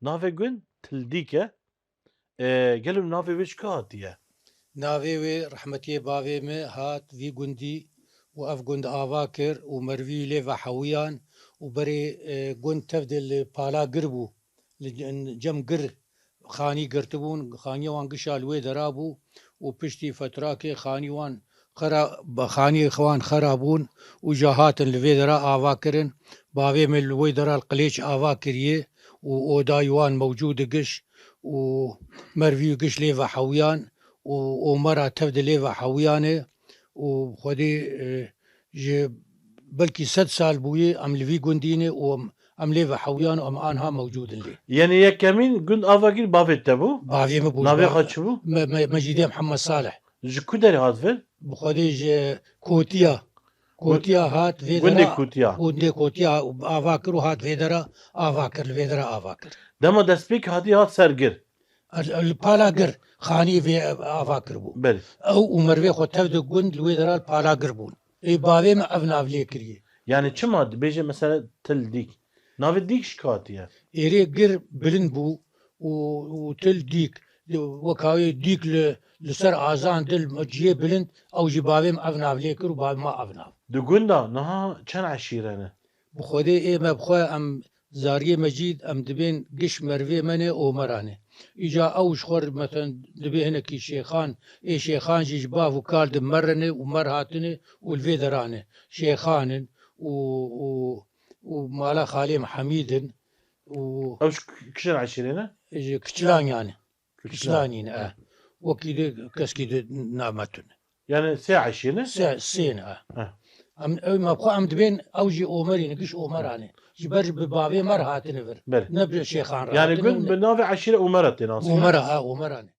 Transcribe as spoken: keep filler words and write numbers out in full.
Navê gund Tildîk e. E, gelo navê wê ji ku hatiye? Navê wê rehmetiyê bavê me hat vî gundî û ev gund ava kir û mervî lê ve hewiyan û berê, e, gund tevde li pala gir bû. Li cem gir xanî girtibûn, xaniya wan gişa li wê dera bû û piştî fetrakê xanî wan xera-, xanî wan xera bûn û ja hatin li vê dera ava kirin. Bavê me li wê dera qilêç ava kiriye û odayî wan mewcûd e giş û mervî giş lê ve hewiyan û omera tev di lê ve hewiyan e û xwedî, e, ji belkî sed sal bûye em li vî gundî ne û em, em lê ve hewiyan û em anha mewcûd in lê. Yanî yekemîn gund ava kir bavê te bû? Bavê min bû. Navê xwe çi bû? Me-, me-, Mecîdê Mihemed Salih. Ji ku derê hat vir? Bi xwedê ji Kotiya. Kotiya hat vê Gundê dera, Kotiya. Gundê Kotiya ava kir û hat vê dera ava kir, li vê dera ava kir. Dema destpêk hatî hat ser gir. Li pala gir xanî vê ava kiribû. Belê. Ew û mervê xwe tev di gund li wê dera li pala gir bûn. Ê bavê min ev nav lê kiriye. Yani çima dibêje mesela Til Dîk? Navê Dîk ji ku hatiye? Êrê gir bilind bû û, û Til Dîk, weka wê dîk li, li ser azan dil cihê bilind, ew jî bavê min ev nav lê kir û bavê ma ev nav. Di gunda niha çend eşîre ne? Bi xwedê ê me bi xwe em zariyê mecîd em dibên giş mervê me ne û me ra ne. Îca ew ji xwe re, meten, dibê hinekî şêxan, ê şêxan jî ji bav û kal di me re ne û me re hatine û li vê dera ne. Şêxan in û, û, û mala Xalê Mihemîd in û Ew ji k-, kişên eşîrê ne? Ji Kiçilaniyan e. Kiçilan. Kiçilanî ne, e. Wekî di keskî di name tune. Yani sê eşîr ne? Sê, sê ne, e. Heh. Em, ew me xwe em dibên, ew jî Omerî ne, giş Omeran e. Ji ber bi bavê me re hatine vir. Belê. Ne bi şêxan re Yani hatine, gund ne bi navê eşîre Omera tê nasî. Omera, ha, Omeran e.